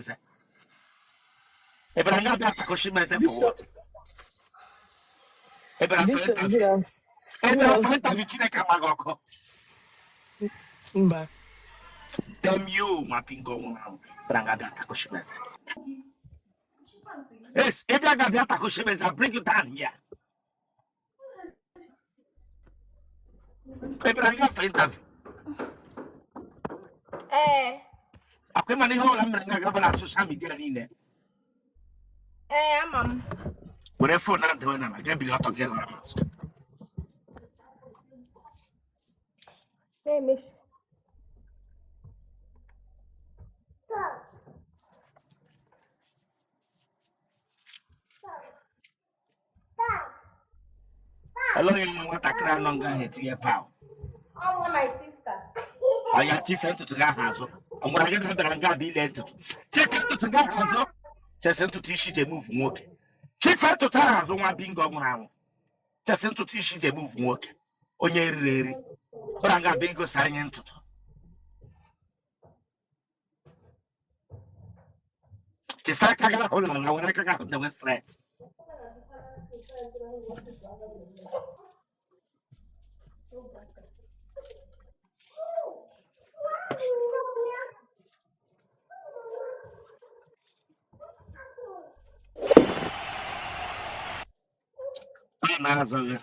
eze. Ị bịara nga bịa takoshi m eze for what? Bishop, Ị bịara for Bishop, interview. good afternoon. Ị Good bịara for afternoon. interview, Chineke agba gị ọkụ. Mba. Damn you, nwa bingo nwụrụ anwụ. Bịara nga bịa takoshi m eze. Yes, ị bịa nga bịa takoshi m eze, I'll bring you down here. Ị bịara nga for interview. Ee. Akwa ịma na ihe ọbụla m mere nga gaba na social media niile. Ee, ama m. Were phone ahụ dewe n'ala, gaa bili ọtọ gị lara m azụ. Na-emechi. Ele onye nwe nwatakịrị anọ nga ahụ etinye paw. Ọ bụ my sister. Ọ ya chise ntutu gị ahụ azụ. Ọ gwara gị na bịara nga bụ ile ntutu. Chise ntutu gị ahụ azụ. Chese ntutu isi ji emuvu nwoke. Chise ntutu ahụ azụ nwa bingo nwụrụ anwụ. Chese ntutu isi ji emuvu nwoke. Onye riri eri. Bịara nga bụ igosi anyị ntutu. Chisa aka gị ahụ n'ala were aka gị ahụ dewe straight. Ọ na-azụ gị.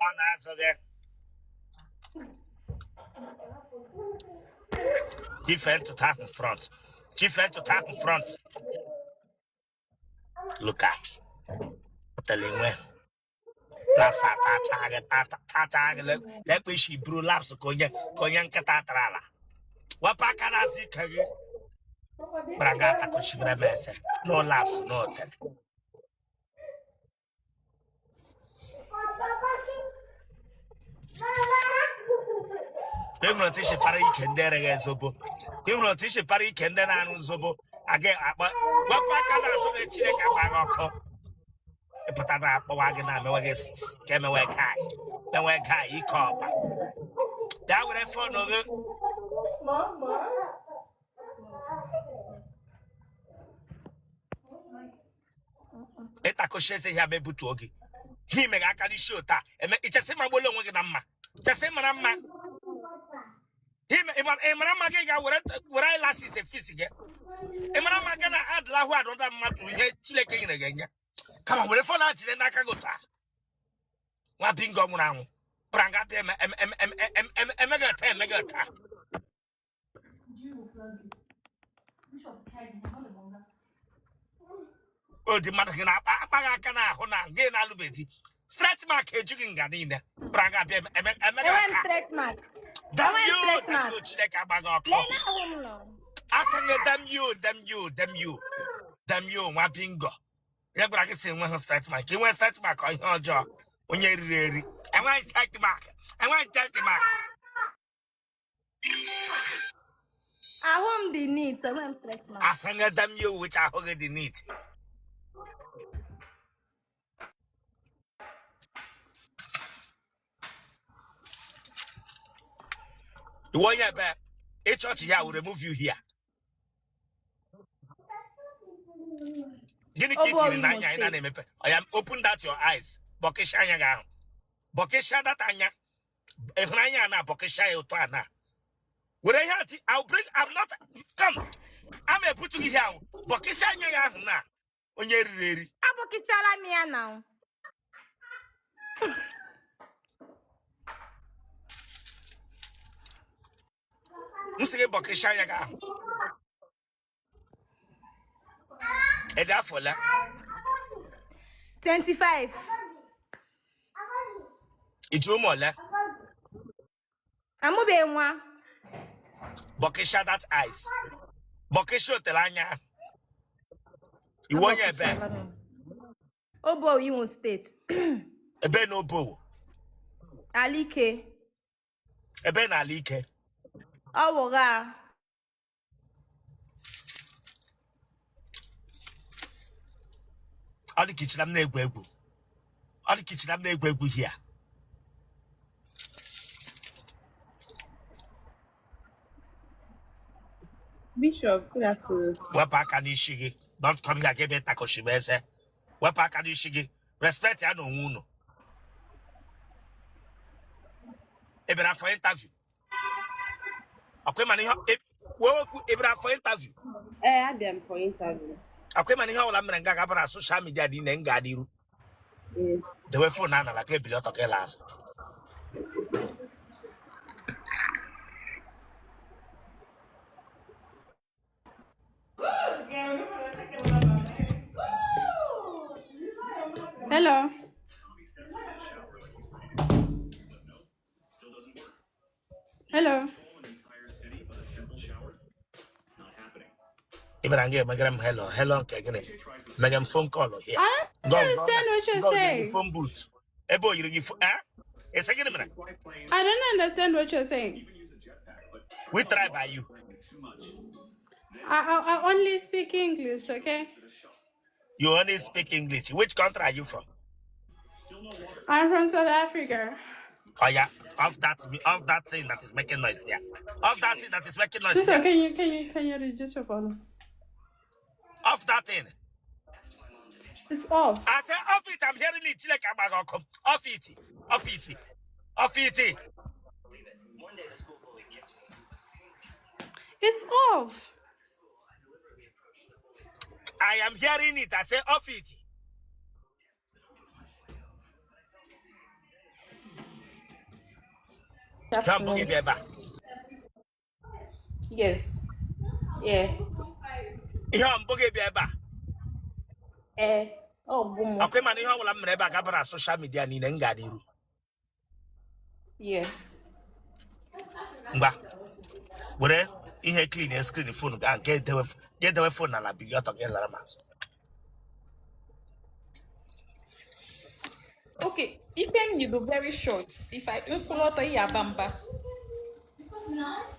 Ọ na-azụ gị. Chife ntutu ahụ front. Chife ntutu ahụ front. Look at. Otele nwe. Laps atacha gị tacha gị lekpe isi buru laps ka onye nkịta tara ala. Wepụ aka n'azụ ike gị. Gbara gị atakọchibere m eze. No laps, no otele. Ka ị hụrụ otu isi para ike ndị ereghị zobo, ka ị hụrụ otu isi para ike ndị na-aṅụ zobo aga akpa. Wepụ aka n'azụ gị, Chineke agba gị ọkụ. Ịpụta na akpọwa gị na emewe gị ka emewe gaa mewe gaa ike ọkpa. Bịa were phone gị. Ịtakọchi eze ya ma ebutuo gị ha ime gị aka n'isi otu a eme ichesị ma gbuola onwe gị na mma chesị mara mma. Ị mara mma gị ga were were eyelashes efisi gị. Ị mara mma gị na adịla hụ adọda mmadụ ihe Chineke nyere gị enye kama were phone a jide n'aka gị taa nwa bingo nwụrụ anwụ pranga bịa eme eme eme eme eme eme eme gị taa eme gị taa. Odi mmadụ gị na-akpa akpa gị aka n'ahụ na gị na-alụbeghị di, stretch mark eju gị nga niile pranga bịa eme eme eme gị Enwe m taa. stretch mark. Damn Enwe m you, stretch damn mark. you, Chineke agba gị ọkụ. Lee n'ahụ m nọ. Asị gị damn you, damn you, damn you, damn you, nwa bingo. Ya gwara gị sị enweghị stretch mark. Inwe stretch mark ọ ihe ọjọọ. Onye riri eri. Enweghị stretch mark. Enweghị stretch mark. Ahụ m dị neat, enwe m stretch mark. Asị gị damn you, which ahụ gị dị neat. Iwe onye ebe ịchọọchị ya will remove you here. Gịnị ka ị Obowo tiri Imo n'anya ị State. na-emepe? Oya, open that your eyes. Bọkịsha anya gị ahụ. Bọkịsha that anya. Ị hụrụ anya na bọkịsha ya ụtọ a na. Were ihe ati, I'll bring, I'm not, come. I'm ebutu gị ihe ahụ. Bọkịsha anya gị ahụ na onye riri eri. Abọkịchala m ya na. M sị gị bọkịsha anya gị ahụ. Ị dị afọ ole? 25. Ị ji ụmụ ole? Amụbeghị nwa. Bọkịsha that eyes. Bọkịsha otele anya ahụ. Iwe onye ebe? Abọkịchala m. Obowo Imo State. Ebe na Obowo? Alike. Ebe na ala ike? Ọwụgha. Ọ dị ka ichira m na-egwu egwu. Ọ dị ka ichira m na-egwu egwu hia. Bishop, good afternoon. Wepụ aka n'isi gị. Don't come here gị takoshi m eze. Wepụ aka n'isi gị. Respect ya na onwe unu. Ị bịara for interview? Ọkwa ịma na ihe kwuo okwu, ị bịara for interview? Ee, abịa m for interview. Ọkwa ịma na ihe ọbụla m mere nga gabara social media dị na nga adịru. Yes. Dewe phone na ala ka ebili ọtọ ka ịla azụ. Hello. Hello. Ị bịara nga emegara m hello hello nke gịnị? Mega m phone call here. I Go don't understand what you're go yiri gị saying. phone booth. Ebe o yiri gị eh? Ị gịnị mere? I don't understand what you're saying. We tribe are you? I only speak English, okay? You only speak English. Which country are you from? I'm from South Africa. Oh yeah, off that thing that is making noise there. Off that thing that is making noise Sister, there. can you reduce your volume? Off that thing. It's off. I said off it. I'm hearing it. Chineke agbaghị ọkụ. Off it. Off it. Off it. It's off. I am hearing it. I say off it. Good Ihe mbụ gị afternoon. bịa ebe a. Yes. Yeah. Ihe mbụ gị bịa ebe a. Ee, ọ bụ m. Ọkwa ịma na ihe ọbụla m mere ebe a gabara social media niile m ga n'iru. Yes. Ngwa were ihe clean screen phone gị ahụ ga edewe phone n'ala bili ọtọ gị lara m azụ. Okay, ife m yi do very short. If I nkwụrụ ọtọ ya aba mba.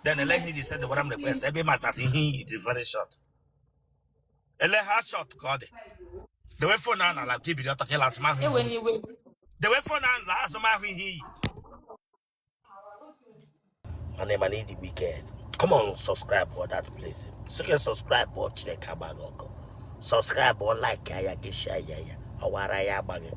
Then ele ihe iji send wara m request ebe ị matara ihe iyi dị very short. Ele ha short ka ọ dị. Dewe phone ahụ n'ala ka ibili ọtọ ka ịla azụ m ahụ ihe Ewe iyi. n'iwe. Dewe phone ahụ n'ala azụ m ahụ ihe iyi. Mana ịma na ịdị wicked. Come on, subscribe for that place. Sị subscribe ọ Chineke agbaghị ọkụ. Subscribe ọ like ya gị share ya ya. Ọwara ya agbaghị.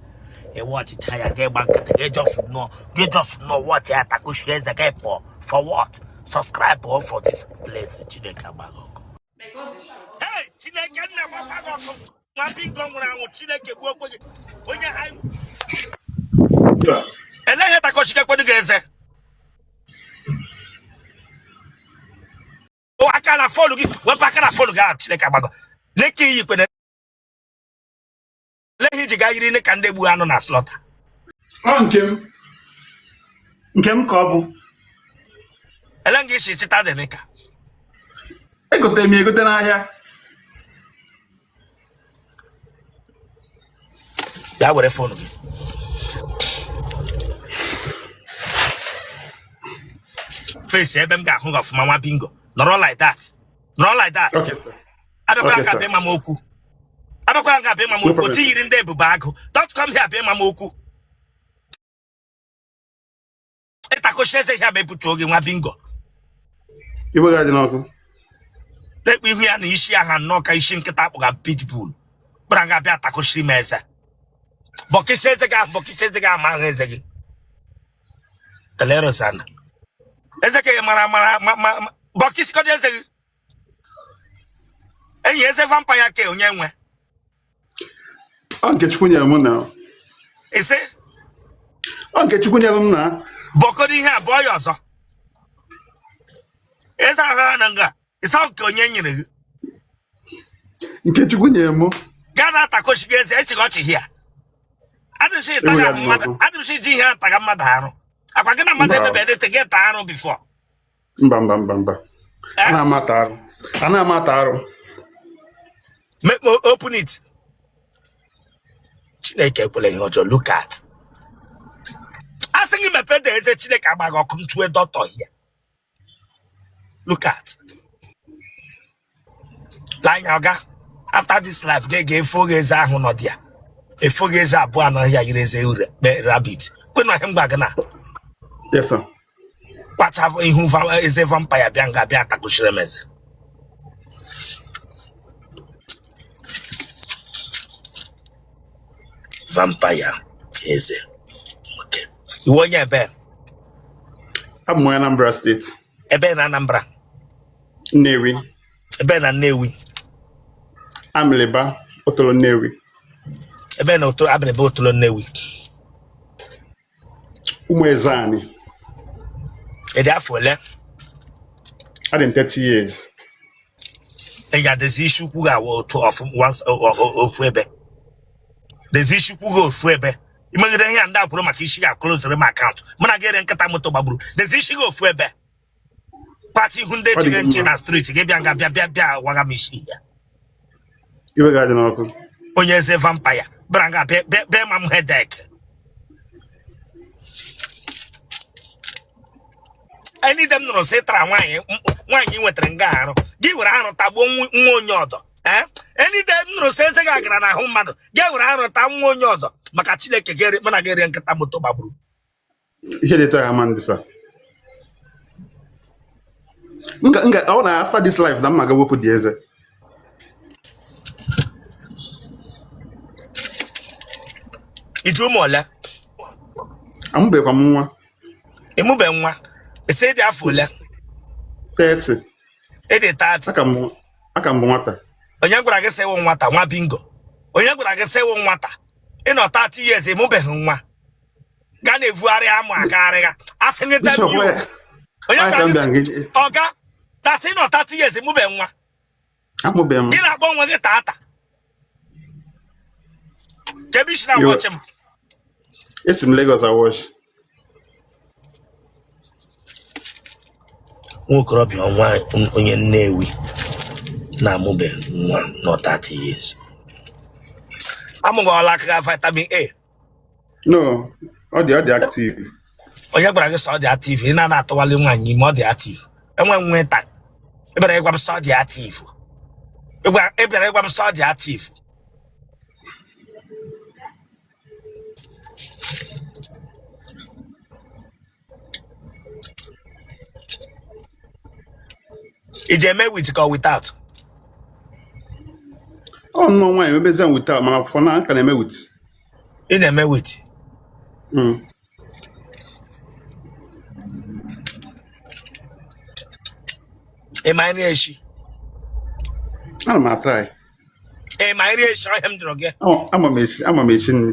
Ị watchịcha ya gị gba nkịtị gị just nọ gị just nọ watch ya takushi eze gị pụọ. For what? Subscribe ọ for this place. Chineke agbaghị ọkụ. My God is short. Hey, Chineke nna gbakwa gị ọkụ. Nwa bingo nwụrụ anwụ Chineke gbuo okwe gị. Onye ha Sir. ele ihe takoshi kwedu gị eze. O aka na phone gị wepụ aka na phone gị ahụ Chineke agbago. Leke iyi kwene lee ihe iji gaa yiri nne ka ndị gbu anụ na slaughter. Ọ nke m ka ọ bụ. Ele nga isi chịta dị ka Egotere m ya egote n'ahịa. Bịa were phone gị. Face ebe m ga-ahụ gị ọfụma nwa bingo. Nọrọ like that. Nọrọ like that. Okay, sir. Abịakwala Okay, nga sir. abịa ịma m okwu. Abịakwala nga abịa ịma m No okwu. problem, Otu sir. yiri ndị ebube agụ. Don't come here abịa ịma m okwu. Ịtakoshi eze ihe ma ebutuo gị nwa bingo. Iwe ga-adị n'ọkụ. Na-ekpu ihu ya na isi aha nnọọ ka isi nkịta akpụga pitbull. Kpara nga abịa takoshiri m eze. Bọkịsị eze gị ahụ bọkịsị eze gị ahụ ma ahụ eze gị. Telerosana. Eze ka ị mara mara ma ma bọkịsị kọdị eze gị. Enyi eze vampire ka onye nwe. Ọ nke Chukwu nyere m na. Ise Ọ nke Chukwu nyere m na. bọkọdị ihe abụọ ya ọzọ. Eze ahụ na nga ịsa nke onye nyere gị. Nke Chukwu nyere m. Gaa na atakoshi gị eze echighị ọchị hia. Adịmsị Iwe taga ga-adị mmadụ n'ọkụ. adịmsị ji ihe ataga mmadụ arụ. Akwa gị na mmadụ Mba. emebe edete gị taa arụ before. Mba mba mba mba. Eh? A na-amata arụ. A na-amata arụ. Make me open it. Chineke ekwela ihe ọjọọ. Look at. A sị gị mepee dị eze Chineke agbaghị ọkụ m tue dọtọ here. Look at. Lee anya ọga. After this life, gị ga-efo gị eze ahụ nọ dị ya. Efo gị eze abụọ anọ ya yiri eze ure kpe rabbit. Kwe na ihe m gwa gị na Yes, sir. kpacha ihu eze vampire bịa nga bịa takushiri m eze. Vampire eze. Okay. Iwe onye ebe? Abụ m onye Anambra State. Ebe na Anambra? Nnewi. Ebe na Nnewi? Amịlịba, Otolo Nnewi. Ebe na otu Abịrịba Otolo Nnewi? Ụmụ Ezeani. Ị dị afọ ole? Adị m 30 years. Ị ga-adezi isi ukwu ga-awụ otu ofu ebe. Dezi isi ukwu gị ofu ebe. Imegide ihe a ndị a kwuru maka isi ga-aklozere m account. Mụ na gị ere nkịta moto gbagburu. Dezi isi gị ofu ebe. Kpati ihu ndị Ọ dị echighị gị nche mma. na street gị bịa nga bịa bịa bịa waga m isi ya. Iwe ga-adị n'ọkụ. Onye eze vampire bịara nga bịa bịa bịa ma m headache. Enide m nụrụ sị tara nwaanyị nwaanyị nwetara nga arụ gị were arụ tagbuo nwa onye ọdọ. Ee, enide m nụrụ sị eze gị agara n'ahụ mmadụ gị were arụ taa nwa onye ọdọ maka Chineke gị mana gị rie nkịta moto gbagburu. Ihe dị taa ama ndị sa. Nga ọ na after this life na m aga wepụ dị eze. Iji ụmụ ole? Amụbeghịkwa m nwa. Ịmụbe nwa? Esi ịdị afọ ole? 30. Ịdị 30. Aka m bụ nwata. Onye gwara gị sị ịwụ nwata nwa bingo? Onye gwara gị sị ịwụ nwata? Ịnọ 30 years ịmụbeghị nwa. Gaa na-evugharị amụ agagharịga. Asị gị Bishop, tell you. Onye why gwara ka m gị bịa sị nga ọga tasị ịnọ 30 years ịmụbe nwa. amụbeghị m. Gị na-akpọ onwe gị tata. Kebe isi na Iwe wọchị m. esi m Lagos awash. Nwa okorobịa nwa onye Nnewi na-amụbe nwa nọ 30 years. Amụghọla aka vitamin A. No, ọ dị active. Onye gwara gị sọ ọ dị active? Ị na-ana atụwali nwaanyị ime ọ dị active. Enwe nwe taa. Ị bịara ịgwa m sọ ọ dị active. Ị bịara ịgwa m sọ ọ dị active. Ị ji eme with ka without? Ọ nnọọ nwaanyị emebezi m without, mana for now ka na-eme with. Ị na-eme with. Ị ma nri echi? Ana m atry. Ị ma nri echi? Ọhịa m jụrụ gị. Ama m esi, ama m esi nri.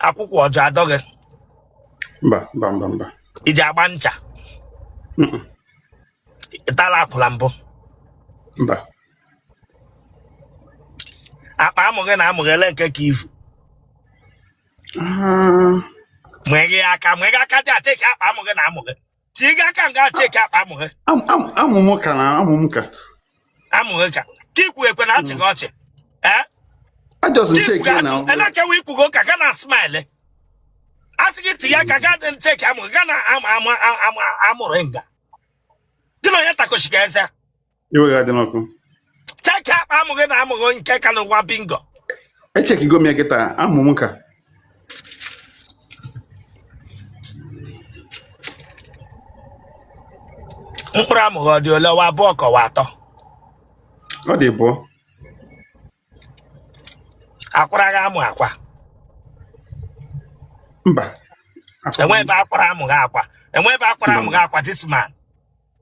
Akwụkwọ ọjọọ adọ gị? Mba, mba, mba, mba. Ị ji agba ncha? Ị tala akwụla mbụ? Mba. Akpa amụghị na amụghị ele nke ka ivu? Nwee gị aka, nwee gị aka dị acheki akpa amụghị na amụghị. Tie gị aka nga acheki akpa amụghị. Amụ m ka na amụ m ka. Amụghị ka. Ka ikwu ekwe na achị gị ọchị. Ee? I just Ka ikwu check ya achị. na Ele aka wee ikwu gị ụka ga na smile. A sị gị tinye aka ga cheki amụghị ga na amụ amụ amụ amụrụ nga. Gị na onye takoshi ga eze. Iwe ga-adị n'ọkụ. Cheki akpa amụghị na amụghị nke ka n'ụwa bingo. Echekigo m ya kịta, amụ m ka. Mkpụrụ amụghị ọ dị ole wa abụọ ka ọwa atọ? Ọ dị bụọ. Akwara gị amụ akwa? Mba. Enwe ebe akwara amụghị akwa. Enwe ebe akwara amụghị akwa this man.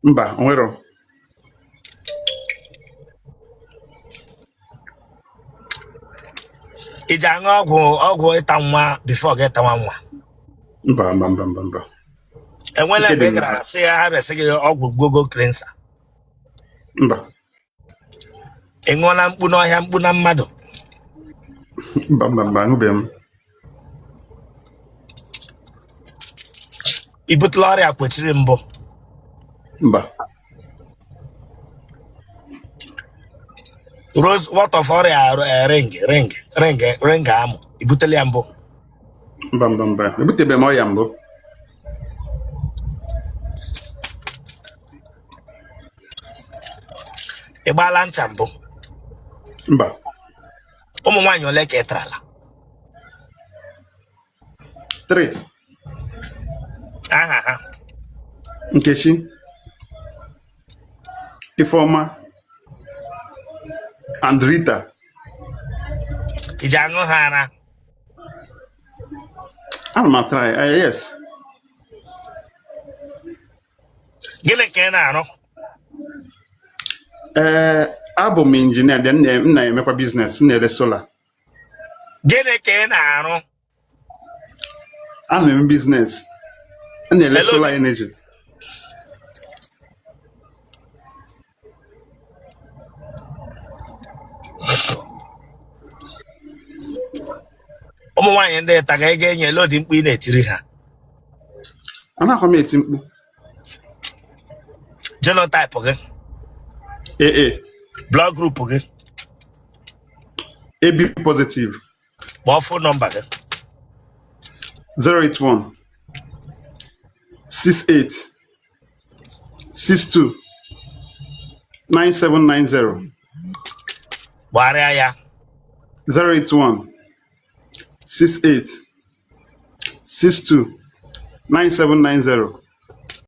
Mba, o nwero. Ị ji aṅụ ọgwụ ịta nwa before gị tawa nwa? Mba, mba, mba, mba, mba. Enwela Ike mgbe dị ị m gara sị ya ha resị gị ọgwụ gogo cleanser? Mba. Ị ṅụọla mkpu n'ọhịa mkpu na mmadụ? Mba, mba, mba, aṅụbeghị m. Ị butela ọrịa kwechiri mbụ? Mba. Rose what of ọrịa ring ring ring ring amụ ị butela ya mbụ? Mba, mba, mba. Ebutebeghị m ọrịa mbụ. Ị gbaala ncha mbụ? Mba. Ụmụ nwaanyị ole ka ị tarala? 3. Aha ha. Nkechi, Ifeọma And Rita. I ji aṅụ ha ara? Ana m atry. Yes. Gịnị ka ị na-arụ? Ee, abụ m injinia, then m na-emekwa business, m na-ere solar. Gịnị ka ị na-arụ? Ana m eme business. M na-ele Hello. solar energy. Ụmụ nwaanyị ndị taga ego enye ele ụdị mkpu ị na-etiri ha? Anakwa m eti mkpu. Genotype gị? AA. Blood group gị? AB positive. Kpọọ phone number gị. 081 68 62 9790. Gbagharịa ya. 081 68 62 9790.